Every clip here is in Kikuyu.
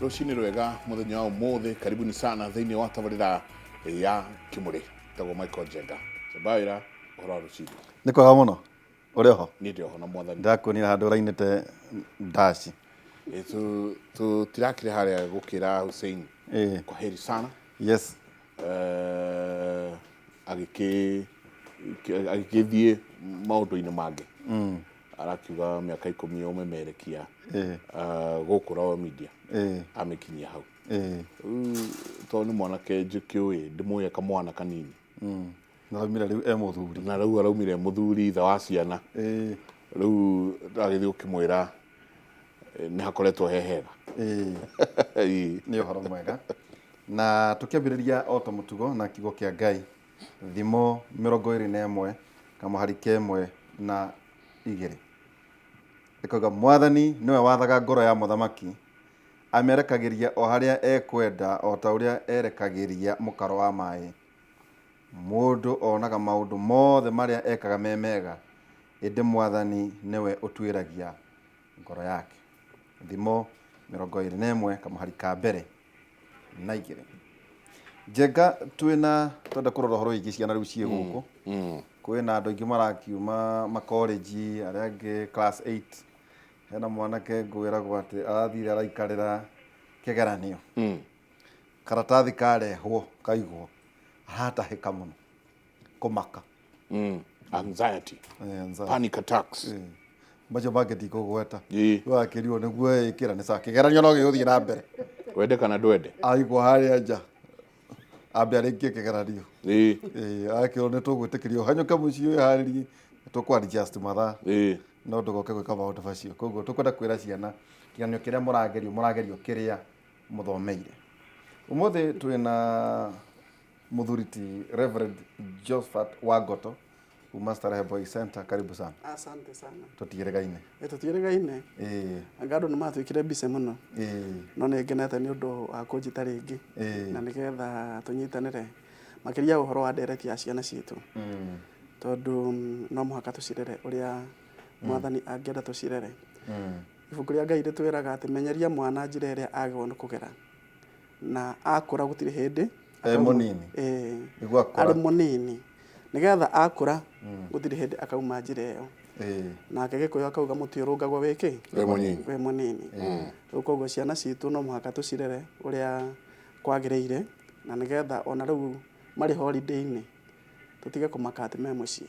Rũcinĩ rwega mũthenya wa ũmũthĩ, karibuni sana thĩinĩ wa tabarĩra ya Kĩmũrĩ. Tagwo Michael Njenga. Njamba wĩra ũhoro wa rũcinĩ. Nĩ kwega mũno. Ũrĩ oho? Niĩ ndĩ oho na Mwathani. Ndakuonire handũ ũrainĩte ndaci. Tũtirakĩrĩ harĩa gũkĩra Hussein. Kwa heri sana. Yes. Agĩkĩthiĩ maũndũ-inĩ mangĩ. Arakiuga mĩaka 10 ya ũmemerekia gũkũ Royal Media. Amĩkinyia hau. Rĩu tondũ nĩ mwanake njĩkĩũĩ, ndĩmũĩ kamwana kanini. Na araumire rĩu e mũthuri. Na rĩu araumire mũthuri, ithe wa ciana. Rĩu agĩthiĩ gũkĩmwĩra nĩ hakoretwo he hega. Nĩ ũhoro mwega. Na tũkĩambĩrĩria o ta mũtugo na kiugo kĩa Ngai, Thimo 21 kamũhari ka 1 na 2. Ĩkauga, Mwathani nĩwe wathaga ngoro ya mũthamaki, amĩerekagĩria o harĩa ekwenda o ta ũrĩa erekagĩria mũkaro wa maĩ. Mũndũ onaga maũndũ mothe marĩa ekaga me mega, ĩndĩ Mwathani nĩwe ũtuĩragia ngoro yake. Thimo 21 kamũhari ka mbere na 2. Njenga, twĩna twenda kũrora ũhoro wĩgiĩ ciana rĩu ciĩ gũkũ. Kwĩna andũ aingĩ marakiuma makoreji, arĩa angĩ class 8. Hena mwanake ngwĩragwo atĩ arathire araikarĩra kĩgeranio. Karatathi karehwo kaigwo, aratahĩka mũno, kũmaka. Anxiety. Anxiety. Panic attacks. Macio mangĩ ndikũgweta. Wakĩrirwo nĩguo ĩkĩra nĩ sawa. Kĩgeranio no gĩgũthiĩ na mbere. Wende kana ndwende? Aigwo harĩa nja. Ambe arĩkie kĩgeranio. Akĩrwo nĩ tũgwĩtĩkĩrio hanyũke mũciĩ wĩharĩrie, tũkũ adjust mathaa. No ndũgoke gwĩka maũndũ macio. Koguo tũkwenda kwĩra ciana kĩgeranio kĩrĩa mũragerio, mũragerio kĩrĩa mũthomeire. Ũmũthĩ twĩna mũthuri ti Reverend Josephat Wangoto kuma Starehe Boys Center. Karibu sana. Asante sana. Tũtiĩrĩgaine. Tũtiĩrĩgaine. Anga andũ nĩ matuĩkire busy mũno. No nĩ ngenete nĩ ũndũ wa kũnjĩta rĩngĩ. Na nĩgetha tũnyitanĩre makĩria ũhoro wa ndereti ya ciana citũ. Tondũ no mũhaka tũcirere ũrĩa Mwathani angĩenda tũcirere. Ibuku rĩa Ngai rĩtwĩraga atĩ menyeria mwana njĩra ĩrĩa agĩrĩirwo nĩ kũgera. Na akũra gũtirĩ hĩndĩ E mũnini. Nĩguo akũra. Arĩ mũnini. Nĩgetha akũra gũtirĩ hĩndĩ akauma njĩra ĩyo. Nake Gĩkũyũ akauga mũtĩ ũrũngagwo wĩ kĩ? Wĩ mũnini. Wĩ mũnini. Rĩu koguo ciana citũ no mũhaka tũcirere ũrĩa kwagĩrĩire, na nĩgetha ona rĩu marĩ holiday-inĩ tũtige kũmaka atĩ me mũciĩ.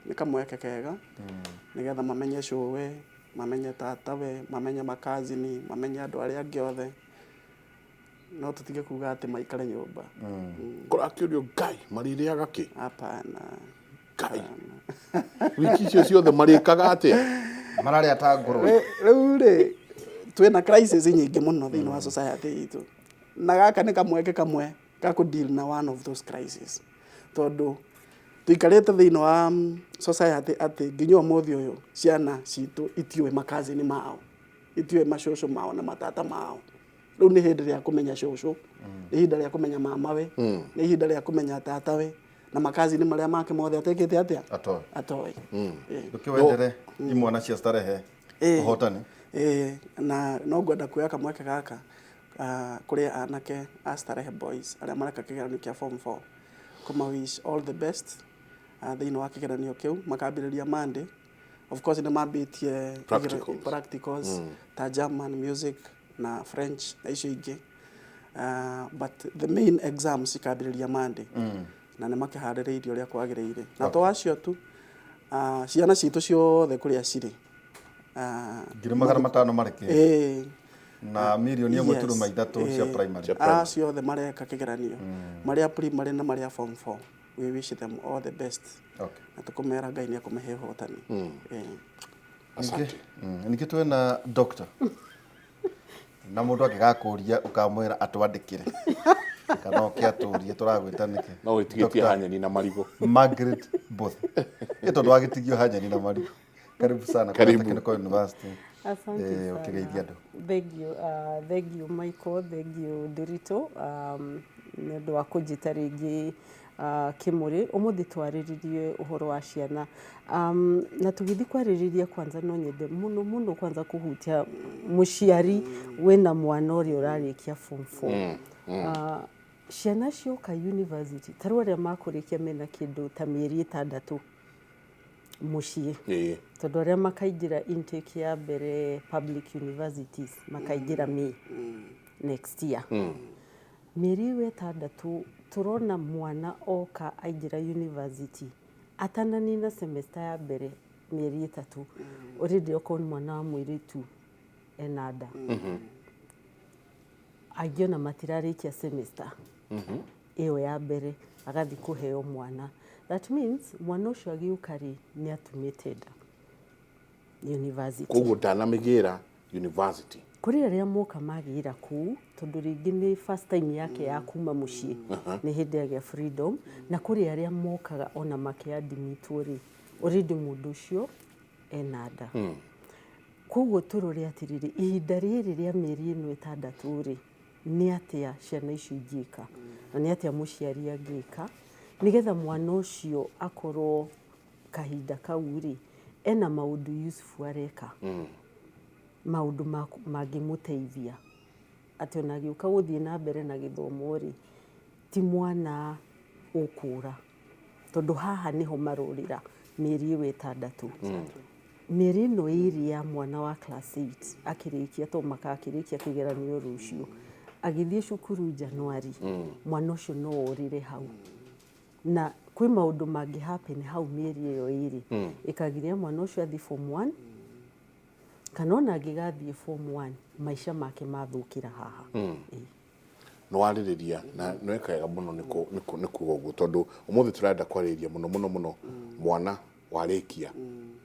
Nĩ kamweke kega nĩgetha mamenye cũwe, mamenye tatawe, mamenye makazini, mamenye andũ arĩa angĩ othe. No tũtige kuga atĩ maikare nyũmba. Kũrakĩũrio Ngai marĩrĩaga kĩ? Hapana. Ngai. Wiki icio ciothe marĩkaga atĩa? Mararĩa ta ngũrũwe. Rĩu rĩ, twĩna crisis nyingĩ mũno thĩinĩ wa society itũ. Na gaka nĩ kamweke kamwe ga kũ deal na one of those crisis. Tondũ tũikarĩte thĩinĩ wa society atĩ nginya ũmũthĩ ũyũ ciana citũ itiũĩ makazini mao, itiũĩ macũcũ mao na matata mao. Rĩu nĩ hĩndĩ rĩa kũmenya cũcũ, nĩ ihinda rĩa kũmenya mamawe, nĩ ihinda rĩa kũmenya tatawe, na makazini marĩa make mothe atekĩte atĩa? Atoĩ. Atoĩ. Ndũkĩwendere imwana cia Starehe ũhotani. Na no ngwenda kuoya kamweke gaka kũrĩ anake a Starehe Boys arĩa mareka kĩgeranio kĩa form 4. Kũma wish all the best thĩinĩ wa kĩgeranio kĩu, makambĩrĩria Monday. Of course nĩ mambĩtie Practicals. practicals ta German music na French na icio ingĩ. But the main exams cikambĩrĩria Monday. Na nĩ makĩharĩrĩirie ũrĩa kwagĩrĩire. Na to acio tu, ciana citũ ciothe kũrĩa cirĩ. 500,000 marĩ kĩ? Na mirioni ĩmwe turuma ithatũ cia primary. Cia primary. Acio othe mareka kĩgeranio. Marĩa primary na marĩa form 4. We wish them all the best. Na tũkũmera Ngai nĩ ekũmahe ũhotani. Asante. Ningĩ twĩna doctor. Na mũndũ angĩgakũria ũkamwĩra atwandĩkĩre. Kana ũke atũrie tũragwĩta nĩkĩ? No wĩtigĩtie Doctor hanyeni na marigũ. Margaret Booth. Ĩ tondũ wagĩtigio hanyeni na marigũ. Karibu sana kwa Karibu. Technical University. Asante sana. Ũkĩgeithia andũ. Thank you, thank you Michael, thank you Ndiritu. Nĩ ũndũ wa kũnjĩta rĩngĩ Kimuri. Umuthi twarĩrĩrie ũhoro wa ciana, na tũgĩthiĩ kwarĩrĩria kwanza no nyende mũno mũno kwanza kũhutia mũciari wĩna mwana ũrĩa ũrarĩkia form 4. Ciana cioka university, ta rĩu arĩa makũrĩkia mena kĩndũ ta mĩeri 6 mũciĩ, tondũ arĩa makaingĩra intake ya mbere public universities makaingĩra May next year. Mĩeri ĩyo 6 tũrona mwana oka aingĩra university atananina semester ya mbere, mĩeri 3, already okorwo nĩ mwana wa mũirĩtu ena nda. Angĩ ona matirarĩkia semester ĩyo ya mbere agathiĩ kũheo mwana. That means mwana ũcio agĩũka rĩ, nĩ atumĩte nda university. Koguo ndanamĩgĩra university. Kũrĩ arĩa moka magĩra kũu, tondũ rĩngĩ nĩ first time yake ya kuma mũciĩ, nĩ hĩndĩ agĩa freedom, na kũrĩ arĩa mokaga ona makĩadimitwo rĩ, already mũndũ ũcio ena nda. Koguo tũrore atĩrĩrĩ, ihinda rĩrĩ rĩa mĩeri ĩno 6 rĩ, nĩ atĩa ciana icio ingĩka na nĩ atĩa mũciari angĩka nĩgetha mwana ũcio akorwo kahinda kau rĩ ena maũndũ useful areka, maũndũ mangĩmũteithia atĩ ona agĩũka gũthiĩ na mbere na gĩthomo rĩ, ti mwana ũkũra, tondũ haha nĩho marũrĩra mĩeri ĩyo 6. Mĩeri ĩno 2 ya mwana wa class 8 akĩrĩkia, to makakĩrĩkia kĩgeranio rũciũ, agĩthiĩ cukuru Januari, mwana ũcio no orĩre hau, na kwĩ maũndũ mangĩ happen hau mĩeri ĩyo 2 ĩkagiria mwana ũcio athiĩ form 1, kana ona angĩgathiĩ form 1 maica make mathũkĩra haha. Nĩ warĩrĩria na nĩ weka wega mũno nĩ kuga ũguo, tondũ ũmũthĩ tũrenda kwarĩrĩria mũno mũno mũno mwana warĩkia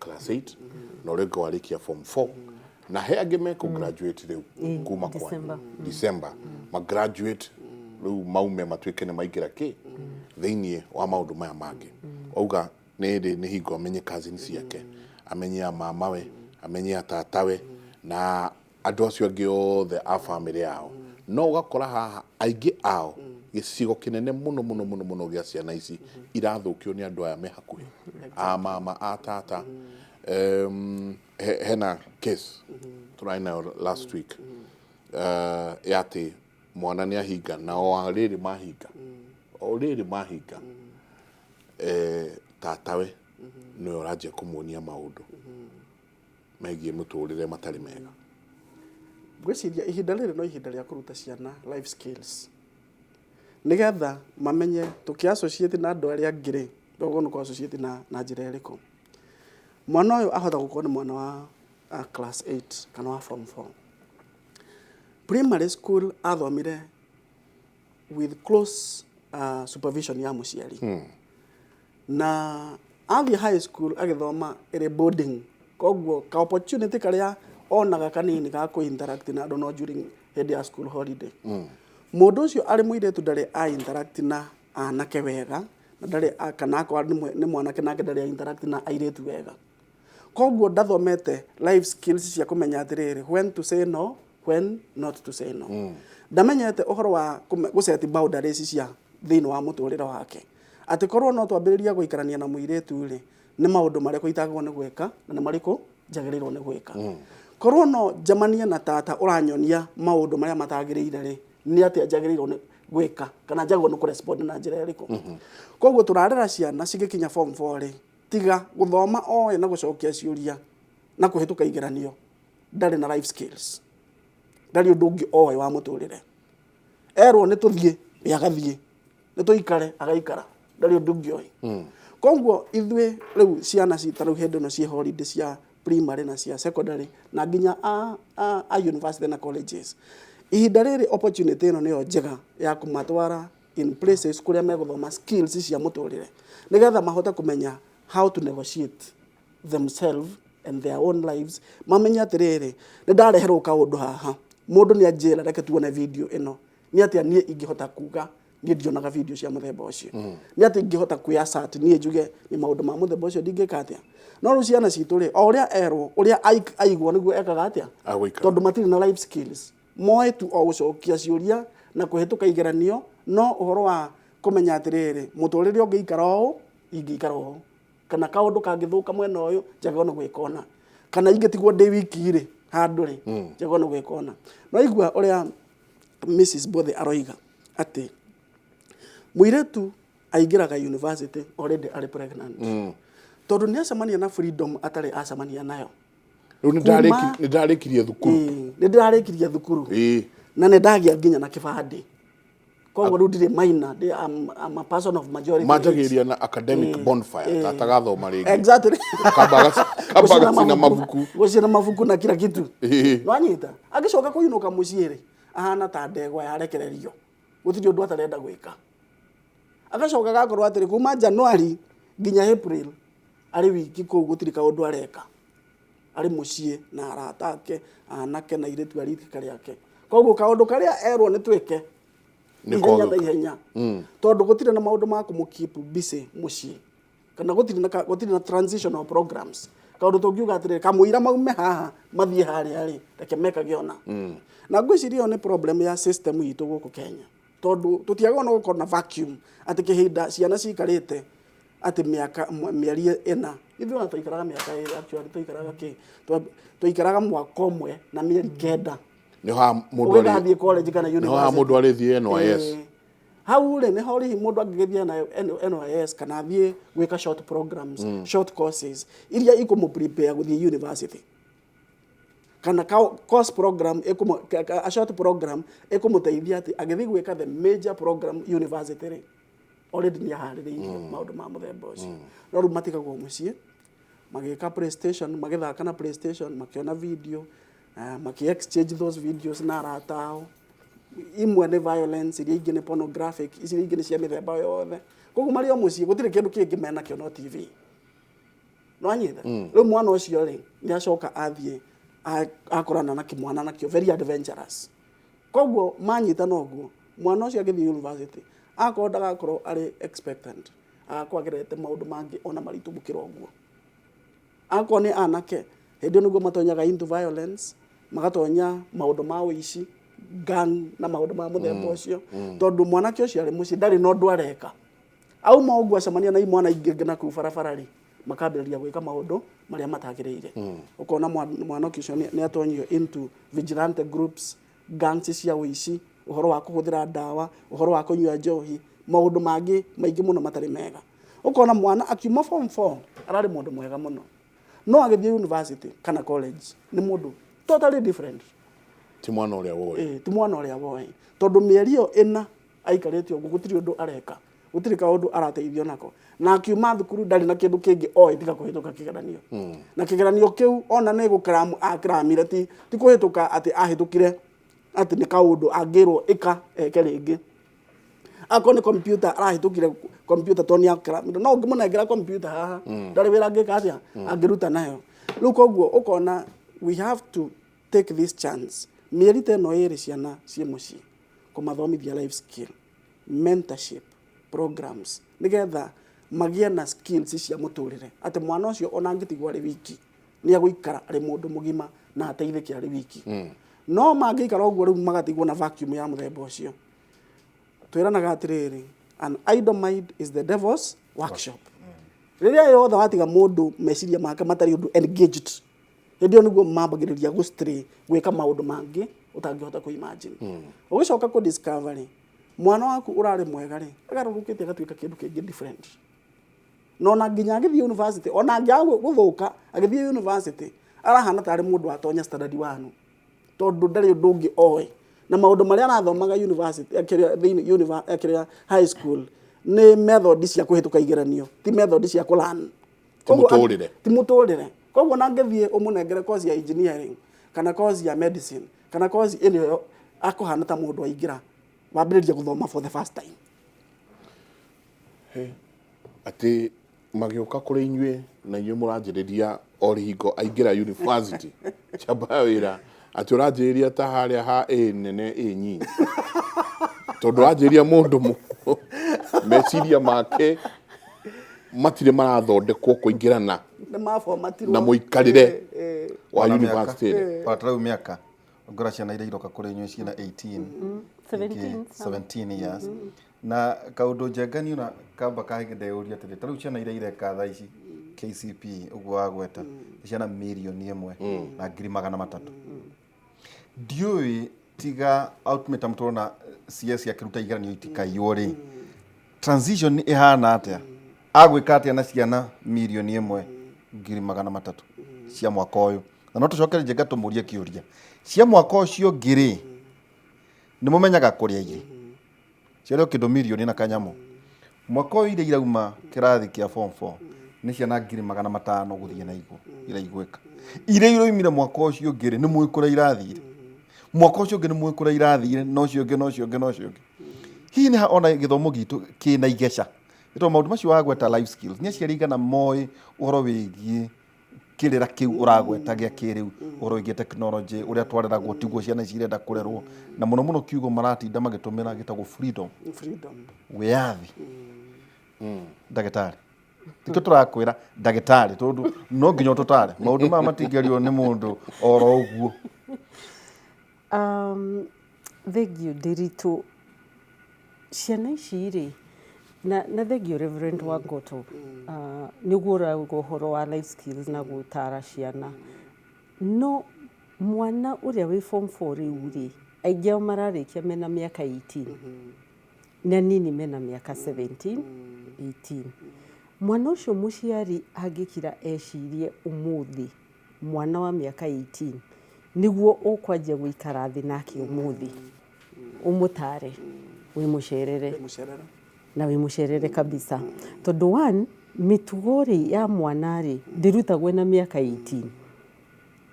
class 8 na ũrĩa ũngĩ warĩkia form 4, na he angĩ mekũ graduate rĩu kuma kwanyu. December. December ma graduate rĩu maume matuĩke nĩ maingĩra kĩ thĩinĩ wa maũndũ maya mangĩ. Wauga nĩ ĩrĩ nĩ hingo amenye cousin ciake, amenye a mamawe, amenye a tatawe na andũ acio angĩ othe a bamĩrĩ yao. No ũgakora haha aingĩ ao, gĩcigo kĩnene mũno mũno mũno mũno gĩa ciana ici irathũkio nĩ andũ aya me hakuhĩ, a mama, a tata. Hena case tũrarĩ nayo last week, ya atĩ mwana nĩ ahinga na o rĩrĩ mahinga, o rĩrĩ mahinga, tatawe nĩwe ũranjia kũmuonia maũndũ megiĩ mũtũrĩre matarĩ mega. Ngwĩciria ihinda rĩrĩ no ihinda rĩa kũruta ciana life skills, nĩgetha mamenye tũkĩ associate na andũ arĩa angĩ rĩ, toguo nĩ kũ associate na njĩra ĩrĩkũ. Mwana ũyũ ahota gũkorwo nĩ mwana wa class 8 kana wa form 4. Primary school athomire with close supervision ya mũciari, na athiĩ high school agĩthoma ĩrĩ boarding, koguo ka opportunity karĩa onaga kanini ga kũ interact na andũ no during hĩndĩ ya school holiday. Mũndũ ũcio arĩ mũirĩtu ndarĩ a interact na anake wega, na ndarĩ kana akorwo nĩ mwanake nake ndarĩ a interact na airĩtu wega, koguo ndathomete life skills cia kũmenya atĩrĩrĩ, when to say no, when not to say no. Ndamenyete ũhoro wa gũ set boundaries cia thĩinĩ wa mũtũrĩre wake, atĩ korwo no twambĩrĩria gũikarania na mũirĩtu rĩ, nĩ maũndũ marĩkũ itagĩrĩirwo nĩ gwĩka na nĩ marĩkũ njagĩrĩirwo nĩ gwĩka. Korwo no njemanie na tata ũranyonia maũndũ marĩa matagĩrĩire rĩ, nĩ atĩa njagĩrĩirwo nĩ gwĩka kana njagĩrĩirwo nĩ kũrespond na njĩra ĩrĩkũ. Koguo tũrarera ciana cigĩkinya form 4 rĩ, tiga gũthoma oĩ na gũcokia ciũria na kũhĩtũka igeranio, ndarĩ na life skills, ndarĩ ũndũ ũngĩ oĩ wa mũtũrĩre. Erwo nĩ tũthiĩ we agathiĩ, nĩ tũikare agaikara, ndarĩ ũndũ ũngĩ oĩ. Koguo ithuĩ rĩu ciana cita rĩu hĩndĩ ĩno ciĩ holiday cia primary na cia secondary na nginya a university na colleges, ihinda rĩrĩ opportunity ĩno nĩyo njega ya kũmatwara in places kũrĩa megũthoma skills cia mũtũrĩre, nĩgetha mahote kũmenya how to negotiate themselves and their own lives. Mamenye atĩrĩrĩ, nĩ ndareherwo kaũndũ haha, mũndũ nĩ anjĩra reke tuone video ĩno, nĩ atĩa niĩ ingĩhota kuga niĩ ndionaga video cia mũthemba ũcio, nĩ atĩa ingĩhota kwĩ assert niĩ njuge nĩ maũndũ ma mũthemba ũcio ndingĩka atĩa. No rĩu ciana citũ rĩ, o ũrĩa erwo ũrĩa aigua nĩguo ekaga atĩa, Agũikara. tondũ matirĩ na life skills, moĩ tu o gũcokia ciũria na kũhĩtũka igeranio, no ũhoro wa Kũmenya atĩrĩrĩ, mũtũrĩre ũngĩikara ũũ, ingĩikara ũũ, kana kaũndũ kangĩthũka mwena ũyũ, njagĩrĩirwo nĩ gwĩka ũna, kana ingĩtigwo ndĩ wiki rĩ handũ rĩ, njagĩrĩirwo nĩ gwĩka ũna. No igua ũrĩa Mrs. Bothe aroiga atĩ mũirĩtu aingĩraga university already arĩ pregnant, tondũ nĩ acemania na freedom atarĩ acemania nayo. Rĩu nĩ ndarĩkirie thukuru. Nĩ ndĩrarĩkirie thukuru na nĩ ndagĩa nginya na kĩbandĩ, koguo rĩu ndirĩ minor, I'm a person of majority age. Manjagĩrĩria na academic bonfire, tatagathoma rĩngĩ. Exactly. Kamba gacina mabuku. Gũcina mabuku na kila kitu. Nwanyita agĩcoka kũinũka mũciĩ rĩ, ahana ta ndegwa yarekererio, gũtirĩ ũndũ atarenda gwĩka. Agacoka agakorwo atĩrĩ, kuma January nginya April arĩ wiki kũu, gũtirĩ kaũndũ areka, arĩ mũciĩ na arata ake anake na airĩtu a rika rĩake. Koguo kaũndũ karĩa erwo nĩ twĩke Nĩ ihenya na kogũka. ihenya, tondũ gũtirĩ na maũndũ ma kũmũ keep busy mũciĩ, kana gũtirĩ na transitional programs, kaũndũ tũngiuga atĩrĩrĩ, kamũira maume haha mathiĩ harĩa rĩ, reke mekage ona. Na ngwĩciria ĩyo nĩ problem ya system itũ gũkũ Kenya, tondũ tũtiagĩrĩirwo nĩ gũkorwo na vacuum atĩ kĩhinda ciana cikarĩte atĩ mĩaka mĩeri 4. Ithuĩ ona twaikaraga mĩaka 2, actually twaikaraga kĩ, twaikaraga mwaka 1 na mĩeri 9. Nĩho haha mũndũ arĩ ũgĩgathiĩ college kana nĩho haha university. mũndũ arĩthiĩ NYS. Hau rĩ, nĩho rĩhi mũndũ angĩgĩthiĩ na NYS kana athiĩ gwĩka short programs, short courses iria ikũmũ prepare gũthiĩ university, kana course program a short program ĩkũmũteithia atĩ agĩthiĩ gwĩka the major program university rĩ, already nĩ aharĩrĩirio maũndũ ma mũthemba ũcio. No rĩu matigagwo mũciĩ magĩka PlayStation, magĩthaka na PlayStation, makĩona video, maki exchange those videos na arata ao. Imwe nĩ violence, iria ingĩ nĩ pornographic, ici ingĩ nĩ cia mĩthemba yothe. Koguo marĩ o mũciĩ gũtirĩ kĩndũ kĩngĩ menakĩo no TV. Nwanyita rĩu mwana ũcio rĩ, nĩ acoka athiĩ akorana na kĩmwana nakĩo very adventurous. Koguo manyitana ũguo, mwana ũcio agĩthiĩ university, akorwo ndagakorwo arĩ expectant, agakorwo agerete maũndũ mangĩ ona maritũ gũkĩra ũguo. Akorwo nĩ anake, hĩndĩ ĩyo nĩguo matonyaga into violence, magatonya maũndũ ma ũici, gang na maũndũ ma mũthemba ũcio, tondũ mwanake ũcio arĩ mũciĩ ndarĩ na ũndũ areka. Auma ũguo acemania na imwana ingĩ na kũu barabara rĩ, makambĩrĩria gwĩka maũndũ marĩa matagĩrĩire. Ũkona mwanake ũcio nĩ atonyio into vigilante groups, gangs cia ũici, ũhoro wa kũhũthĩra ndawa, ũhoro wa kũnyua njohi, maũndũ mangĩ maingĩ mũno matarĩ mega. Ũkona mwana akiuma form 4 ararĩ mũndũ mwega mũno, no agĩthiĩ university kana college nĩ mũndũ totally different. Ti mwana ũrĩa woĩ. Ti mwana ũrĩa woĩ, tondũ mĩeri ĩyo 4 aikarĩte ũguo gũtirĩ ũndũ areka, gũtirĩ kaũndũ arateithio nako, na akiuma thukuru ndarĩ na kĩndũ kĩngĩ oĩ tiga kũhĩtũka kĩgeranio. Na kĩgeranio kĩu ona nĩ gũkaramu akramire, ti kũhĩtũka atĩ ahĩtũkire atĩ nĩ kaũndũ angĩrwo ĩka eke rĩngĩ. Akorwo nĩ computer arahĩtũkire computer tondũ nĩ akramire, no ũngĩmũnengera computer haha ndarĩ wĩra angĩka atĩa angĩruta nayo. Rĩu koguo ũkona we have to take this chance, mĩeri ta ĩno 2 ciana ciĩ mũciĩ, kũmathomithia life skill, mentorship programs, nĩgetha magĩe na skills cia mũtũrĩre, atĩ mwana ũcio ona angĩtigwo arĩ wiki nĩ agũikara arĩ mũndũ mũgima na ateithĩke arĩ wiki. No mangĩikara ũguo rĩu magatigwo na vacuum ya mũthemba ũcio. Twĩranaga atĩrĩrĩ, an idle mind is the devil's workshop. Rĩrĩa yothe watiga mũndũ meciria make matarĩ ũndũ engaged, hĩndĩ ĩyo nĩguo mambagĩrĩria gũ stray gwĩka maũndũ mangĩ ũtangĩhota kũ imagine. Ũgĩcoka kũ discover rĩ, mwana waku ũrarĩ mwega rĩ, agarũrũkĩte agatuĩka kĩndũ kĩngĩ different. Na ona nginya agĩthiĩ university, ona angĩaga gũthũka agĩthiĩ university, arahana tarĩ mũndũ watonya standard 1, tondũ ndarĩ ũndũ ũngĩ oĩ. Na maũndũ marĩa arathomaga university, kĩrĩa thĩinĩ kĩrĩa high school, nĩ method cia kũhĩtũka igeranio, ti method cia kũ learn. Ti mũtũrĩre. Ti mũtũrĩre. Koguo ona angĩthiĩ ũmũnengere course ya engineering, kana course ya medicine, kana course ĩno, akũhana ta mũndũ aingĩra wambĩrĩria gũthoma for the first time. Atĩ magĩũka kũrĩ inyuĩ na inyuĩ mũranjĩrĩria o rĩhingo aingĩra university chamba wĩra atĩ ũranjĩrĩria ta harĩa ha ĩ nene ĩ nyinyi, tondũ ũranjĩrĩria mũndũ meciria make matirĩ marathondekwo kũingĩrana Nĩ mabomatirwo. na mũikarĩre wa university ĩrĩ. Ona ta rĩu mĩaka ngora ciana iria iroka kũrĩ inyuĩ ciĩna 18, 17, 17 years. Na kaũndũ njengani ona kamba kahĩngĩ ndeyũria atĩrĩ, ta rĩu ciana iria ireka thaa ici KCPE ũguo wagweta nĩ ciana 1,300,000. Ndiũĩ tiga ultimatum tũrona CS akĩruta igeranio itikaiywo rĩ, transition ĩhana atĩa? Agwĩka atĩa na ciana 1,300,000 cia mwaka ũyũ? Na no tũcoke Njenga tũmũrie kĩũria, cia mwaka ũcio ũngĩ rĩ, nĩ mũmenyaga kũrĩa irĩ? Ciarĩ o kĩndũ mirioni na kanyamũ. Mwaka ũyũ iria irauma kĩrathi kĩa form 4 nĩ ciana 500,000 gũthiĩ na igũrũ iraiguĩka. Iria iroimire mwaka ũcio ũngĩ rĩ, nĩ mũĩ kũrĩa irathire? Mwaka ũcio ũngĩ nĩ mũĩ kũrĩa irathire, na ũcio ũngĩ, na ũcio ũngĩ, na ũcio ũngĩ. Hihi nĩ ha ona gĩthomo gitũ kĩna igeca? Nĩ tondũ maũndũ macio wagweta life skills, nĩ aciari aigana moĩ ũhoro wĩgiĩ kĩrĩra kĩu ũragweta gĩa kĩrĩu, ũhoro wĩgiĩ technology, ũrĩa twareragwo tiguo ciana ici irenda kũrerwo, na mũno mũno kiugo maratinda magĩtũmĩra gĩtagwo freedom. Freedom. Wĩyathi. Ndagĩtarĩ, tikĩo tũrakwĩra ndagĩtarĩ, tondũ no nginya ũtũtare maũndũ maya matingĩario nĩ mũndũ oro ũguo. Thengiũ Ndiritu, ciana ici rĩ, na thengiũ Reverend Wangoto, nĩguo ũrauga ũhoro wa life skills na gũtara ciana. No mwana ũrĩa wĩ form 4 rĩu rĩ, aingĩ ao mararĩkia mena mĩaka 18. Nĩ anini mena mĩaka 17, 18. Mwana ũcio mũciari angĩkira ecirie ũmũthĩ, mwana wa mĩaka 18, nĩguo ũkwanjia gũikara thĩ nake ũmũthĩ. Ũmũtare, wĩmũcerere. Na wĩmũcerere kabisa. Tondũ one, mĩtugo rĩ ya mwana rĩ, ndĩrutagwo na mĩaka 18.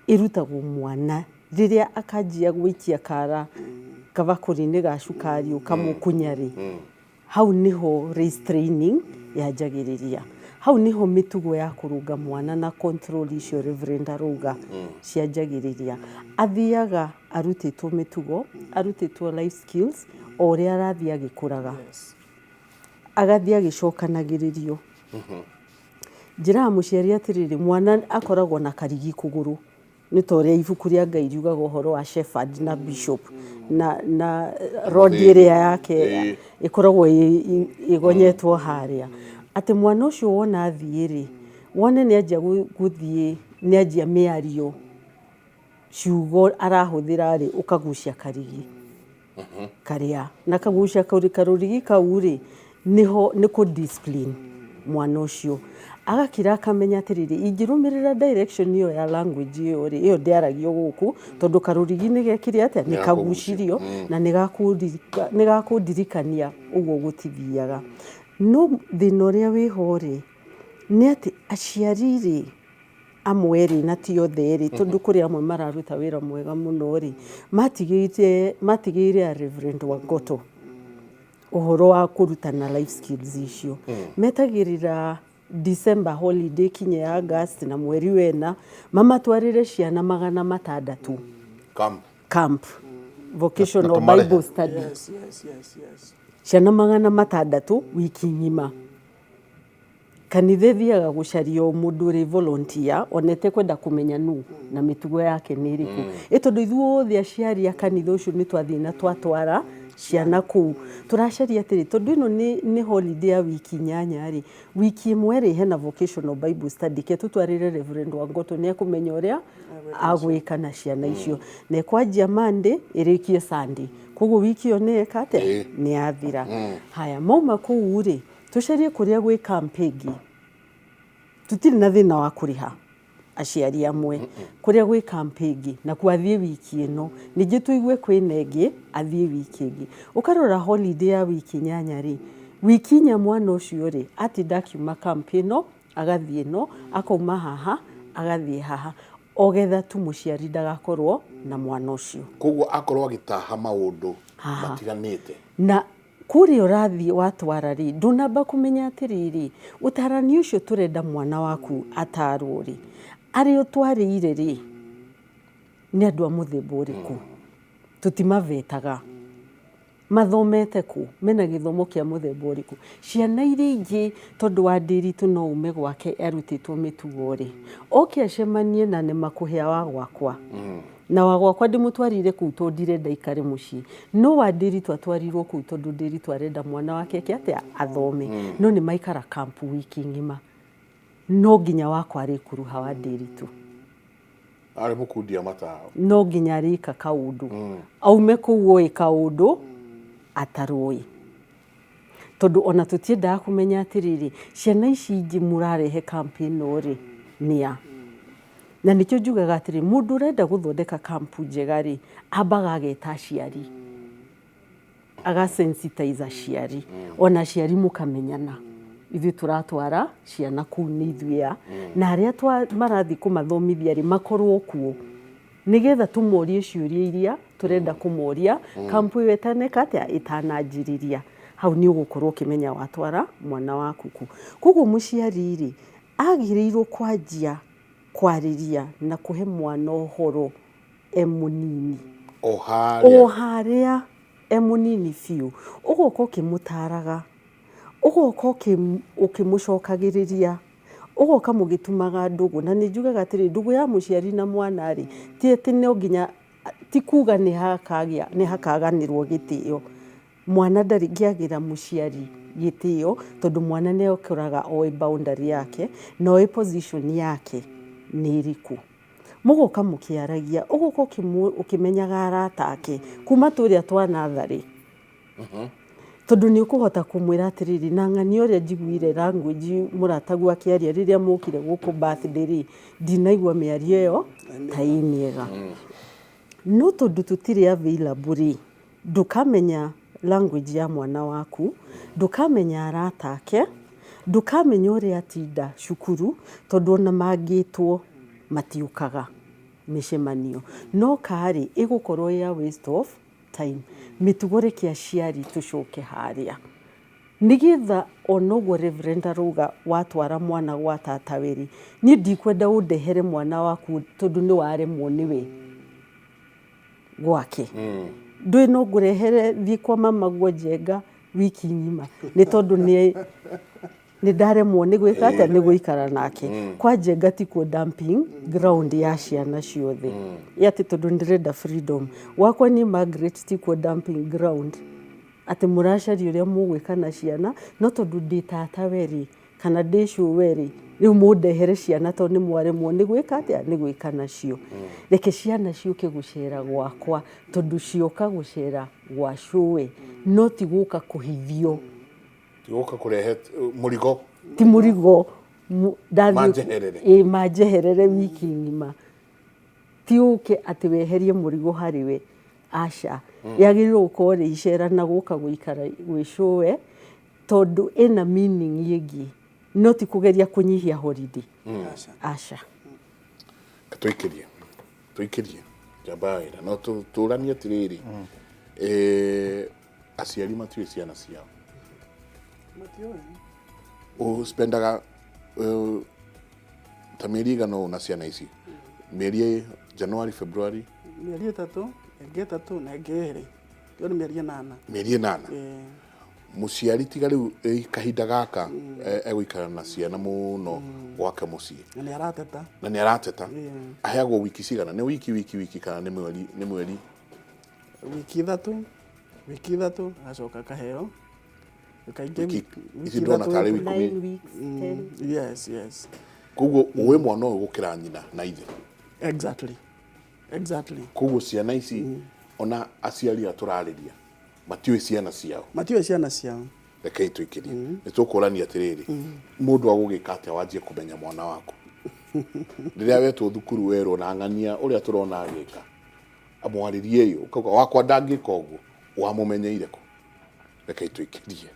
Ĩrutagwo mwana rĩrĩa akanjia gũikia kara kabakũri-inĩ ga cukari ũkamũkunya rĩ, hau nĩho race training yanjagĩrĩria. Hau nĩho mĩtugo ya kũrũnga mwana na control icio Reverend arauga cianjagĩrĩria. Athiaga arutĩtwo mĩtugo, arutĩtwo life skills, o ũrĩa arathiĩ agĩkũraga. Agathiĩ agĩcokanagĩrĩrio. Njĩraga mũciari atĩrĩrĩ, mwana akoragwo na karigi kũgũrũ. Nĩ ta ũrĩa ibuku rĩa Ngai riugaga ũhoro wa shepherd na bishop na rod ĩrĩa yake ĩkoragwo ĩgonyetwo harĩa. Atĩ mwana ũcio wona athiĩ rĩ, wone nĩ anjia gũthiĩ, nĩ anjia mĩario, ciugo arahũthĩra rĩ, ũkagucia karigi karĩa. Na kagucia karũrigi kau rĩ, nĩho nĩ kũ discipline mwana ũcio. Agakira akamenya atĩrĩrĩ, ingĩrũmĩrĩra direction ĩyo ya language ĩyo rĩ, ĩyo ndĩaragio gũkũ, tondũ karũrigi nĩ gekire atĩa, nĩ kagucirio, na nĩ gakũndirikania ũguo gũtithiaga. No thĩna ũrĩa wĩho rĩ, nĩ atĩ aciari rĩ, amwe rĩ, na ti othe rĩ, tondũ kũrĩ amwe mararuta wĩra mwega mũno rĩ, matigĩire a Reverend Wangoto ũhoro wa kũrutana life skills icio. Metagĩrĩra December holiday kinye ya August na mweri wena, mamatwarĩre ciana 600. Camp. Camp. Vocational Bible study. Yes, yes, yes, yes. Ciana 600 wiki ng'ima. Kanitha ĩthiaga gũcaria o mũndũ ũrĩ volunteer onete kwenda kũmenya nũ na mĩtugo yake nĩ ĩrĩkũ. Ĩ tondũ ithuothe aciari a kanitha ũcio nĩ twathiĩ na twatwara ciana kũu. Tũracaria atĩrĩ, tondũ ĩno nĩ holiday ya wiki 8 rĩ, wiki ĩmwe rĩ hena vocational Bible study, ke tũtwarĩre Reverend Wangoto nĩ ekũmenya ũrĩa agwĩka na ciana icio. Na ĩkwanjia Monday ĩrĩkie Sunday. Koguo wiki ĩyo nĩ eka atĩa? Nĩ yathira. Haya, mauma kũu rĩ, tũcarie kũrĩa gwĩ camp ĩngĩ. Tũtirĩ na thĩna wa kũrĩha aciari amwe. Kũrĩa gwĩ camp ĩngĩ, nakuo athiĩ wiki ĩno. Ningĩ tũigue kwĩna ĩngĩ, athiĩ wiki ĩngĩ. Ũkarora holiday ya wiki 8 rĩ, wiki 4 mwana ũcio rĩ, atinda akiuma camp ĩno, agathiĩ ĩno, akauma haha, agathiĩ haha. Ogetha tu mũciari ndagakorwo na mwana ũcio. Koguo akorwo agĩtaha maũndũ matiganĩte. Na kũrĩa ũrathiĩ watwara rĩ, ndũnamba kũmenya atĩrĩrĩ, ũtarani ũcio tũrenda mwana waku atarwo rĩ, arĩa ũtwarĩire rĩ, nĩ andũ a mũthemba ũrĩkũ? Tũtimavetaga. Mathomete kũ? Mena gĩthomo kĩa mũthemba ũrĩkũ? Ciana iria ingĩ tondũ wa Ndiritu no ume gwake arutĩtwo mĩtugo rĩ, oke acemanie na nĩ makũhĩa wa gwakwa. Na wa gwakwa ndĩmũtwarire kũu tondũ ndirenda ikare mũciĩ. No wa Ndĩritũ atwarirwo kũu tondũ Ndĩritũ arenda mwana wake eke atĩa? Athome. No nĩ maikara kampu wiki ng'ima. No nginya wakwa arĩkuruha wa Ndĩritũ. Arĩ mũkundia matawa. No nginya arĩka kaũndũ. Aume kũu oĩ kaũndũ atarũĩ. Tondũ ona tũtiendaga kũmenya atĩrĩrĩ, ciana ici ingĩ mũrarehe kampu ĩno rĩ, nĩa? Na nĩkĩo njugaga atĩrĩ, mũndũ ũrenda gũthondeka kampu njega rĩ, ambaga ageta aciari. Agasensitize aciari. Ona aciari mũkamenyana. Ithuĩ tũratwara ciana kũu nĩ ithuĩ a. Na arĩa marathiĩ kũmathomithia rĩ, makorwo kuo. Nĩgetha tũmorie ciũria iria tũrenda kũmoria, kampu ĩyo ĩtaneka atĩa, ĩtananjĩrĩria. Hau nĩ ũgũkorwo ũkĩmenya watwara mwana waku kũ. Koguo mũciari rĩ, agĩrĩirwo kwanjia kwarĩria na kũhe mwana ũhoro e mũnini. O harĩa. O harĩa e mũnini biũ. Ũgoka ũkĩmũtaraga, ũgoka ũkĩmũcokagĩrĩria, ũgoka mũgĩtumaga ndũgũ. Na nĩ njugaga atĩrĩ, ndũgũ ya mũciari na mwana rĩ, ti atĩ no nginya, ti kuga nĩ hakagĩa, nĩ hakaganĩrwo gĩtĩo. Mwana ndarĩ ngĩagĩra mũciari gĩtĩo, tondũ mwana nĩ akoraga oĩ boundary yake, na oĩ position yake nĩ ĩrĩkũ. Mũgoka mũkĩaragia, ũgoka ũkĩmenyaga arata ake, kuma tũrĩa twa natharĩ. Tondũ nĩ ũkũhota kũmwĩra atĩrĩrĩ, na ng'ania ũrĩa njiguire language mũrataguo akĩaria rĩrĩa mũkire gũkũ birthday rĩ, ndinaigua mĩario ĩyo ta ĩ mĩega. No tondũ tũtirĩ available rĩ, ndũkamenya language ya mwana waku, ndũkamenya arata ake, ndũkamenya ũrĩa atinda cukuru, tondũ ona mangĩtwo matiũkaga mĩcemanio. No karĩ ĩgũkorwo ya waste of time. Mĩtugo reke aciari tũcoke harĩa. Nĩgetha ona ũguo Reverend arauga watwara mwana gwa tatawe rĩ, niĩ ndikwenda ũndehere mwana waku tondũ nĩ waremwo nĩwe gwake. Ndũĩ no ngũrehere thiĩ kwa mama guo Njenga wiki ng'ima nĩ tondũ nĩ ndaremwo nĩ gwĩka atĩa, nĩ gũikara nake. Kwa Njenga tikuo dumping ground ya ciana ciothe. Ĩ atĩ tondũ ndĩrenda freedom. Gwakwa niĩ Margaret tikuo dumping ground. Atĩ mũracaria ũrĩa mũgwĩka na ciana, no tondũ ndĩ tatawe rĩ, kana ndĩ cũwe rĩ, rĩu mũndehere ciana tondũ nĩ mwaremwo nĩ gwĩka atĩa, nĩ gwĩka nacio. Reke ciana ciũke gũcera gwakwa, tondũ cioka gũcera gwa cũwe, no ti gũka kũhithio. Ti gũka kũrehe mũrigo. Ti mũrigo. Manjeherere. Ĩ, manjeherere wiki ng'ima. Ti ũke atĩ weherie mũrigo harĩ we. Aca. Yagĩrĩirwo gũkorwo rĩ icera na gũka gũikara gwĩ cũwe, tondũ ĩna meaning ĩngĩ. No ti kũgeria kũnyihia holiday. Aca. Tũikĩrie. Tũikĩrie. Njamba ya wĩra. No tũranie atĩrĩrĩ. Aciari matiũĩ ciana ciao. Matiũĩ. Ũspendaga ta mĩeri ĩigana ũũ na ciana ici? Mĩeri January, February? Mĩeri ĩtatũ, ĩngĩ ĩtatũ na ĩngĩ ĩrĩ. Ĩyo nĩ mĩeri ĩnana. Mĩeri ĩnana. Mũciari tiga rĩu kahinda gaka egũikara na ciana mũno gwake mũciĩ. Na nĩ arateta. Na nĩ arateta. Aheagwo wiki cigana? Nĩ wiki, wiki, wiki kana nĩ mweri, nĩ mweri? Wiki ithatũ, wiki ithatũ, agacoka akaheo. Kaingĩ Wiki wiki ici ndĩrona ithatũ tarĩ wiki wiki ikũmi. 9 weeks, 10. Yes, yes. Koguo ũĩ mwana ũyũ gũkĩra nyina na ithe. Exactly. Exactly. Koguo ciana ici ona aciari aya tũrarĩria matiũĩ ciana ciao. Matiũĩ ciana ciao. Rekei tũikĩrie. Nĩ tũkũrania atĩrĩrĩ, mũndũ agũgĩka atĩa wanjie kũmenya mwana waku? Rĩrĩa wetwo thukuru werwo na ng'ania ũrĩa tũrona agĩka, amwarĩrie ĩ, ũkauga wakwa ndangĩka ũguo, wamũmenyeire kũ? Rekei tũikĩrie.